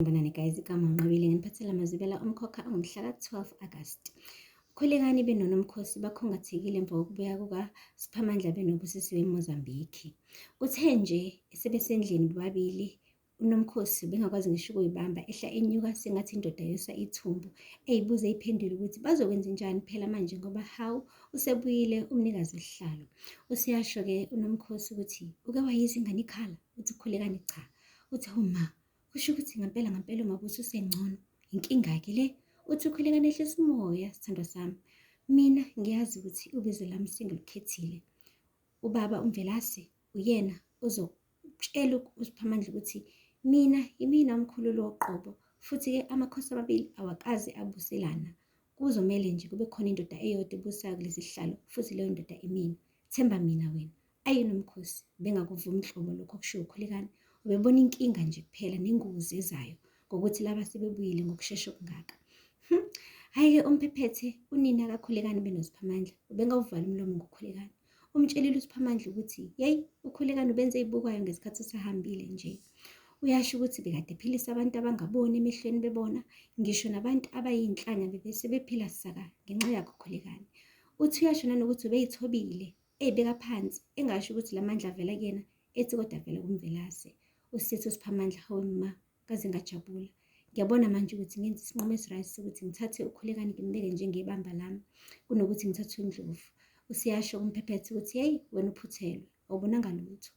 Sanibonani guys, igama uNqobile nginiphathela amazwibela omkhokha angomhla ka-12 August. Ukhulekani benoNomkhosi bakhungathekile emva kokubuya kukaSiphamandla benoBusisiwe eMozambique. Kuthe nje sebesendlini bobabili uNomkhosi ubengakwazi ngisho ukuyibamba ehla enyuka sengathi indoda yosa ithumbu eyibuza iphendule ukuthi bazokwenzenjani phela manje ngoba hawu usebuyile umnikazi wesihlalo. Useyasho-ke uNomkhosi ukuthi uke wayizwa ingane ikhala uthi uKhulekani cha uthi hawu ma Kusho ukuthi ngampela ngampela uMabusi usengcono. Inkinga-ke le. Uthi ukhuleka nehlisa umoya, sithandwa sami. Mina ngiyazi ukuthi ubizo lami sengilukhethile. Ubaba uMvelase uyena ozokutshela uSiphamandla ukuthi mina yimina umkhululi woqobo futhi-ke amakhosi amabili awakaze abuselana. Kuzomele nje kube khona indoda eyodwa ebusayo kulesi sihlalo futhi leyo ndoda imina. Themba mina wena. Ayi Nomkhosi, bengakuvumi nhlobo lokho okushiwo uKhulekani. Ubebona inkinga nje kuphela nengozi ezayo ngokuthi laba sebebuyile ngokushesha okungaka. Hhayi-ke uMphephethe, unina kaKhulekani benoSiphamandla, ubengawuvali umlomo ngoKhulekani. Umtshelile uSiphamandla ukuthi, yeyi, uKhulekani ubenze ey'bukwayo ngesikhathi usahambile nje. Uyasho ukuthi bekade ephilisa abantu abangaboni emehlweni bebona, ngisho nabantu abayinhlanya bebesebephila saka ngenxa yakhe uKhulekani. Uthi uyasho nanokuthi ubeyithobile eyibeka phansi engasho ukuthi la mandla avela kuyena ethi kodwa avela kuMvelase. Usithi uSiphamandla hawe ma kaze ngajabula. Ngiyabona manje ukuthi ngenza isinqumo esi-right sokuthi ngithathe uKhulekani ngimbeke njengebamba lami kunokuthi ngithathe uNdlovu. Useyasho kuMphephethe ukuthi yeyi wena uphuthelwe awubonanga lutho.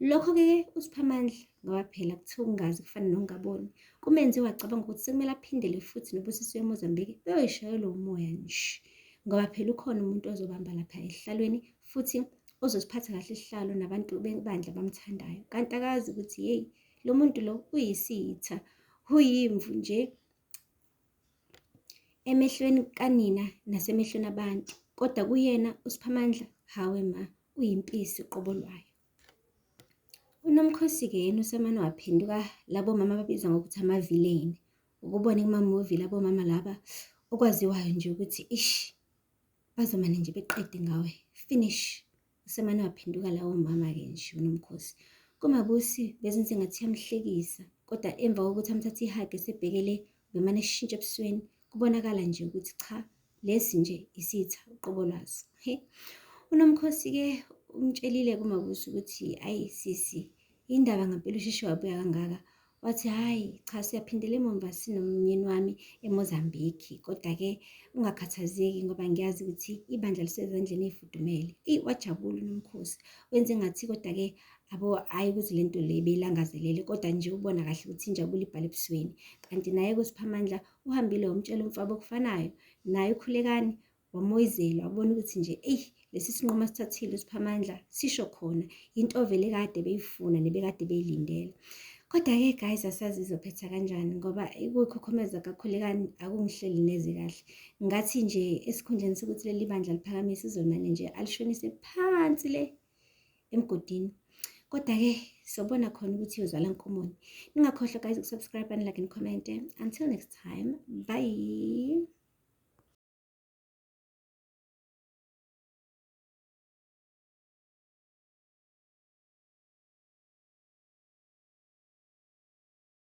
Lokho-ke uSiphamandla ngoba phela kuthiwa ukungazi kufana nokungaboni kumenze wacabanga ukuthi sekumele aphindele futhi noBusisiwe eMozambique beyoyishayelwa umoya nje ngoba phela ukhona umuntu ozobamba lapha esihlalweni futhi ozosiphatha kahle isihlalo nabantu bebandla bamthandayo kanti akazi ukuthi yeyi lo muntu lo uyisitha uyimvu nje emehlweni kanina nasemehlweni abantu kodwa kuyena uSiphamandla hawe ma uyimpisi uqobo lwayo. UNomkhosi-ke yena usemane waphenduka labo mama ababizwa ngokuthi ama-villain. Ukubone kuma-movie labo mama laba okwaziwayo nje ukuthi ish bazomane nje beqede ngawe finish. Usemane waphenduka lawo mama-ke nje uNomkhosi. KuMabusi bezenze ngathi uyamhlekisa kodwa emva kokuthi amthathe ihagi esebhekele ubemane eshintsha ebusweni kubonakala nje ukuthi cha lesi nje isitha uqobo lwaso. He. UNomkhosi-ke umtshelile kuMabusi ukuthi ayi sisi indaba ngempela usheshe wabuya kangaka wathi hhayi cha siyaphindela emumva sinomyeni wami eMozambique kodwa-ke ungakhathazeki ngoba ngiyazi ukuthi ibandla lisezandleni ey'fudumele. Eyi wajabula uNomkhosi wenze ngathi kodwa-ke abo hhayi ukuthi le nto le beyilangazelele kodwa nje ubona kahle ukuthi injabulo ibhale ebusweni. Kanti naye kuSiphamandla uhambile wamtshela umfabo okufanayo naye uKhulekani wamoyizela wabona ukuthi nje eyi lesi sinqumo asithathile uSiphamandla sisho khona into vele kade beyifuna nebekade beyilindele. Kodwa-ke guys asazi izophetha kanjani ngoba ukuyikhukhumeza kaKhulekani akungihleli neze kahle. Ngathi nje esikhundleni sokuthi leli bandla liphakamise izomane nje alishonise phansi le emgodini. Kodwa-ke sobona khona ukuthi iyozala nkomoni. Ningakhohlwa guys ukusubscribe and like and comment. Until next time, bye.